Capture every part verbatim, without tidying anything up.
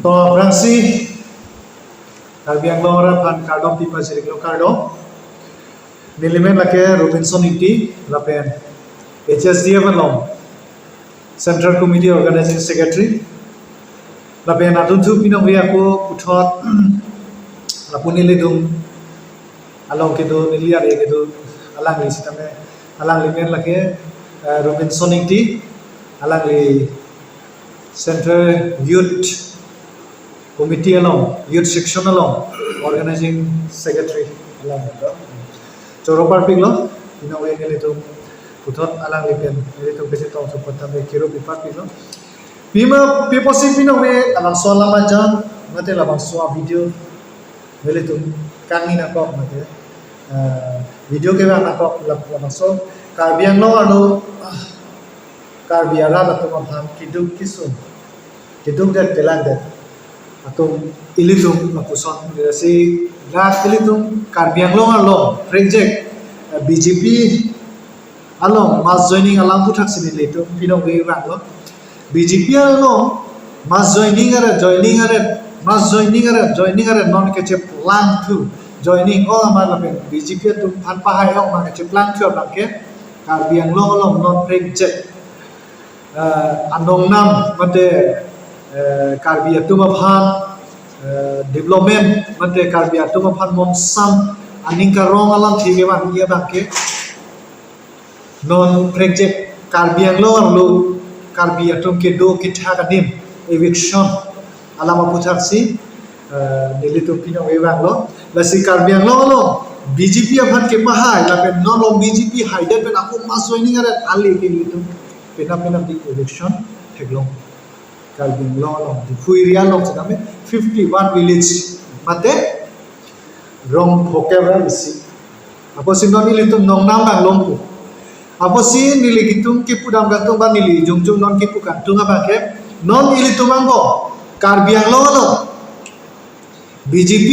To aphrangsi Karbi Anglong arat aphan kardom pipa chiriklo, kardom. Neli men lake Robinson Ingti, lapen H S D F along Central Committee Organizing Secretary. Lapen adunthu pinong ve ako puthot lapu nelitum along kedo, neli arje kedo, alangli sitame, alangli men lake, eh, Robinson Ingti, alangli Central Youth Committee along, Youth Section along, Organizing Secretary along. Choro parpiklo, pinong ve nelitum puthot alangli pen, nelitum kachetong thupon tame kiro pi parpiklo. Pima, pi apotsi pinong ve labangso alam ajat, mate labangso video nelitum kangni nangkok mate, eh, video kevang nangkok lap-, labangso Karbi Anglong arlo, ah, Karbi arat atum aphan keduk kesung, keduk det kelak det atum ilitum lapuson, si dak ilitum Karbi Anglong arlo project, eh, B J P along mass joining alam aphuthaksi nelitum pinong ve vanglo. B J P along mass joining aret, joining aret, mass joining aret, joining aret non kecheplang thu. Joining ong amat lapen B J P atum aphan pahai ong amat kecheplang thu abang ke Karbi Anglong along non project, eh, anongnam mate, eh, Karbi atum aphan, eh, development mate Karbi atum aphan monsam aning karong alamthe kevang abang ke non project Karbi Anglong arlo Karbi atum kedo kethak adim eviction alam aphuthaksi, eh, nelitum pinong ve vanglo. Lasi Karbi Anglong along B J P aphan kepahai lapen non along B J P haidet pen ako mass joining aret ale ke nelitum penap penap di eviction theklong. Karbi Anglong along, Diphu area along sitame fifty one village mate rong phokep ra isi. Apotsi non ilitum nongnam nanglongpo. Apotsi neli kitung kipu dam kangtung ba neli jongjong non kipu kangtung abang ke, non ilitum angbong Karbi Anglong along B J P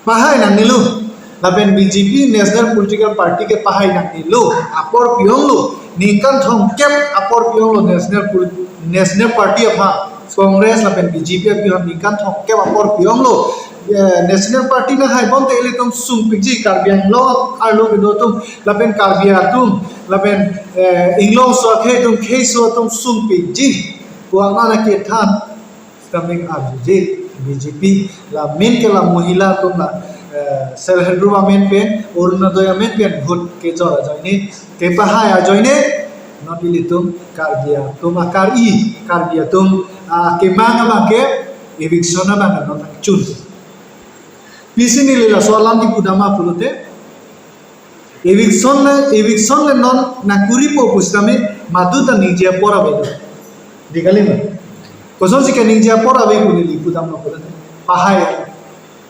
pahai nangnelo. Lapen B J P National Political Party ke pahai nangnelo. Apor pi-onglo. Ningkan thomkep apor pi-onglo National Pol-, National Party aphan. Congress lapen B J P aphan ningkan thomkep apor pi-onglo. Eh, National Party nanghai bomte ilitum sungpikji Karbi Anglong arlo kedo atum. Lapen Karbi atum. Lapen, eh, inglongso akhei atum, kheiso atum sungpikji. Puang nana kethan. Sitame arjuje B J P la main ke la mohila atum la, eh, self help group amen pen, Orunodoi amen pen vote kejor ajoine, kepahai ajoine, non ilitum Karbi atum akar-i, Karbi atum, ah, kemang abang ke eviction abang non chun. Pisi neli laso alam kipu dam ma pulote, eviction le, eviction le non nangkuripo pusitame maduta ningje apor avelo. Di kali ma? Kosonsi keningje apor ave pu neli kipu dam ma pulote, pahai.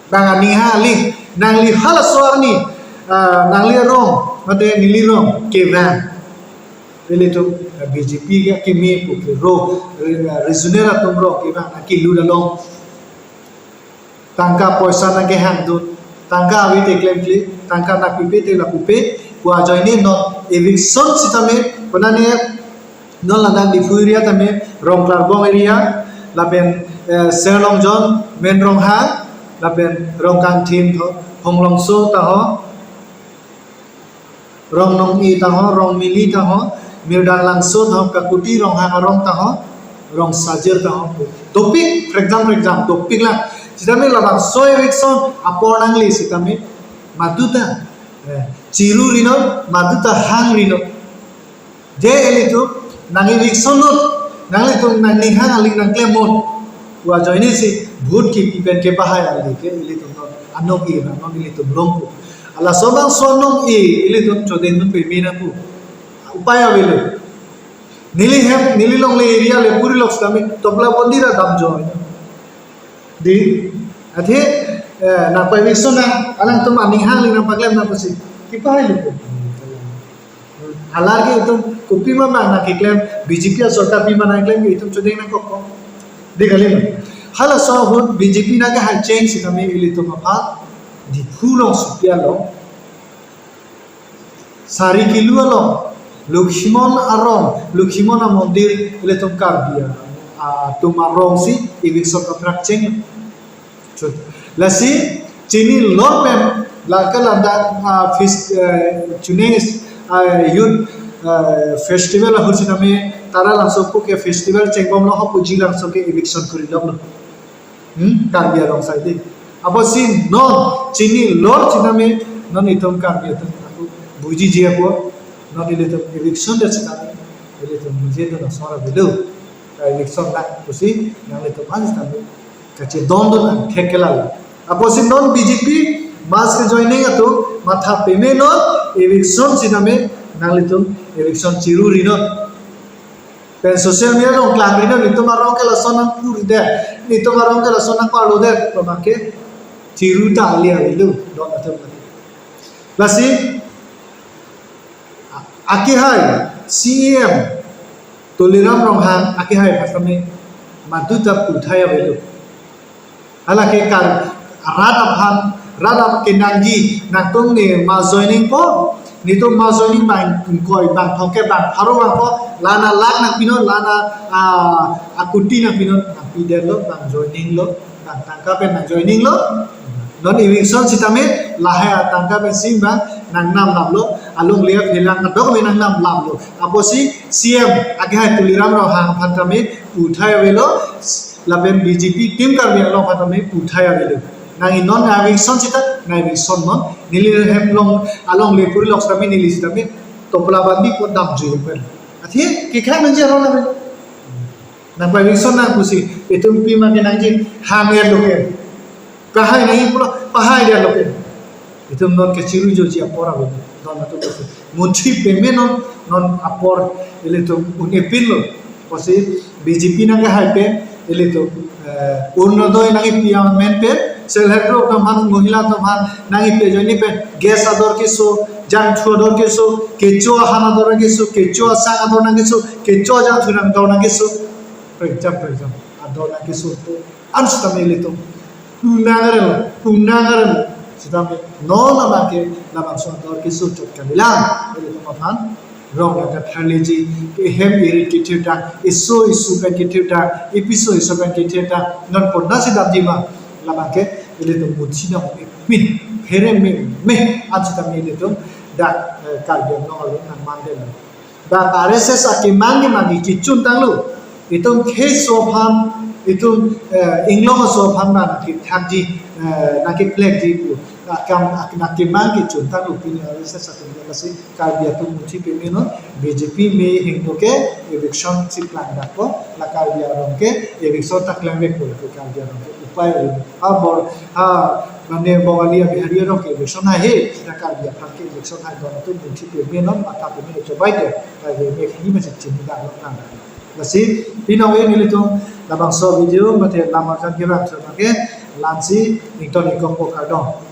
Bang aning hang aling, nangli halaso arni, ah, nangli arong, mate neli rong, kevang. Ilitum, ah, B J P ke keme pu kero, re-, regional atum rong, kevang, nangkelu dalong. Tangka poisa nangkehangdun, tangka avete klemkle, tangka nangpipe te lapupe, pu ajoine non eviction sitame, konane non ladak Diphu area tame, Rongklarbong area, lapen, eh, Serlongjon, Men Ronghang, lapen Rongkangthim tho, Honglongso taho, Rongnong-e taho, Rongmili taho, Mirdanglangso taho, Kakuti Ronghang arong taho, Rongsajir taho. Dopik, prekjam prekjam, dopik lang. Sitame labangso eviction apor nangli sitame maduta, eh, chiru rinon, maduta hang rinon. Je ilitum nang eviction non, nanglitum nangning hang aling nangklem non. Pu ajoine si vote kipi pen kepahai ale ke ilitum non, anong-e non ilitum longpo. Halaso bangso anong-e ilitum chodeng dun peme nangpo. Upai avelo. Neli hem, neli longle area le puri lok sitame Toplabondira damjo. Di, athe, eh, nangpa eviction nang, alangtum aning hang aling nangpaklem nang pusi. Kepahai lo. Halar ke itum kopima ma nangkeklem, B J P asorkar pima nangklem ke itum chodeng nangkok ko. Di kali ma? Halaso ahut B J P nangkehai cheng sitame ilitum aphan Diphu along supi along, Sari Kilu along, Lokhimon arong, Lokhimon amondir ilitum Karbi a atum arong si eviction kaprak cheng. Lasi chini lor pen lake landa, ah, fes-, eh, chuning, ah, youth, ah, festival ahut sitame Taralangso pu ke festival chengbomlo ho puji langso ke eviction kuri longlo. Hmm, Karbi arong side. Apotsi non chini lor sitame non itum Karbi atum ako bujiji ako, non ilitum eviction det sitame ilitum nije do na sora belu. Eviction na pusi nanglitum an sitame kachedondun angthek ke lalo. Apotsi non B J P mass ke joining atum matha peme non eviction sitame nanglitum eviction chiru ri non. Pen social media along klang ri non, netum arong ke lason nangkuri det, netum arong ke lason nangpalo det, pamake chiru ta ali ali lu don atum. Lasi akehai C E M Tuliram Ronghang akehai phatame madu ta puthai avelo. Halake kar rat aphan, rat ap kenangji nangtum ne mass joining po, netum mass joining bang ingkoi, bang thomkep, bang pharo bang po, lana lakh nangpinon, lana, ah, akuti nangpinon, nangpi detlo, bang joining lo, bang tangka pen nang joining lo. Non eviction sitame lahai atangka pen sim bang nangnam lamlo, along le phelang kadok le nangnam lamlo. Apotsi C E M akehai Tuliram Ronghang aphan tame puthai avelo, lapen B J P team Karbi Anglong aphan tame puthai avelo. Nang inon na eviction sita, na eviction non, neli hem long along le puri lok sitame neli sitame topla bandi ko damjui pen. Athe kekhang nangji arong ave. Nang pa eviction nang pusi, itum pima kenangji hang er lo ke. Pahai nangji pulo, pahai det lo ke. Itum non kechiru joji apor ave, non atum pusi. Munthi peme non, non apor ilitum un-epinlo. Pusi B J P nangkehai pen ilitum, eh, Orunodoi nangkepi amen pen, self help group atum aphan, mohila atum aphan nangkepi ajoine pen, gas ador keso, jangthu ador keso, kecho ahan ador nangkeso, kecho asang ador nangkeso, kecho ajangthu nang ador nangkeso. Prekjam, prekjam ador nangkeso pu an sitame ilitum unang areng, unang areng sitame non abang ke labangso ador keso chot kalilang. Ilitum aphan rong lata tharleji, ehem erit kethirtang, eso esu pen kethirtang, episo eso pen kethirtang, non konatsi damji ma, labang ke ilitum munthi nang epin, phere meme an sitame ilitum dak, eh, Karbi Anglong along nangman detlo. Bang R S S akemang kemang kechuntanglo. Itum khei aso aphan, itum, eh, inglong aso aphan bang nangkethakji, eh, nangkeplekji pu akam, ak-, nangkemang kechuntanglo pini R S S atum. Lasi Karbi atum munthi peme non, B J P me hingno ke eviction chiplang dakpo, la Karbi arong ke eviction ta klem vekpo, la Karbi arong ke upai ave. Ha bor, ha, mane Bongali a Bihari arong ke eviction hai he, la Karbi aphan ke eviction hai, don atum munthi peme non, matha peme non, chobai de, Karbi me khini ma chini dak lo nang. Lasi pini ave nelitum labangso video mate lam arjan kevang so ke la-ansi nington ikokpo, kardom.